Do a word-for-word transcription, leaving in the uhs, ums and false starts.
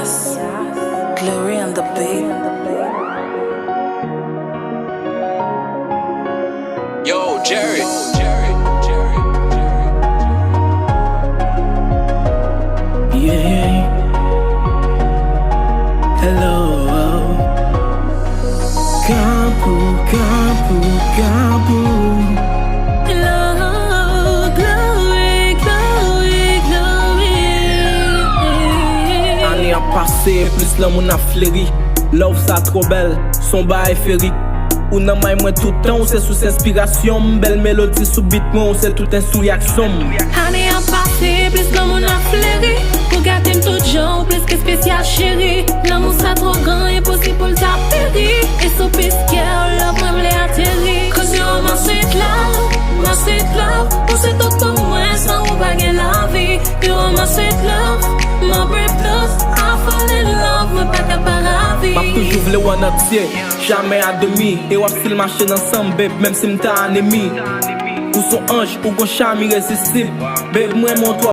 Glory on the beat. Yo, Jerry. Yeah. Hello. Kapou, kapou, kapou. Glory, glory, glory. Ane ap pase, plis lanmou n ap fleri. Love sa twò bèl, s on bagay ferik. Ou nan may mwen toutan, ou se sous enspirasyon m. Bèl melodi sou beat mwen, ou se tout enstri aksyon m. Ane ap pase, plis lanmou n ap fleri. Ou gate m tout jan, ou plis ke espesyal, cheri. Lanmou sa twò gran, enposib pou l ta peri. E sou pis kè w, love mwen vle ateri. 'Cause you're my sweet love, my sweet love. Ou se tout pou mwen, san ou pa gen lavi. You're my sweet love, my brave love. I fall in love, mwen pa ka pa ravi. M ap toujou vle w an antye, jamè a demi. E w ap still mache nan san m, babe, menm si m ta anemi. Ou s on anj, ou gon cham irezistib. Babe, mwen renmen w twòp.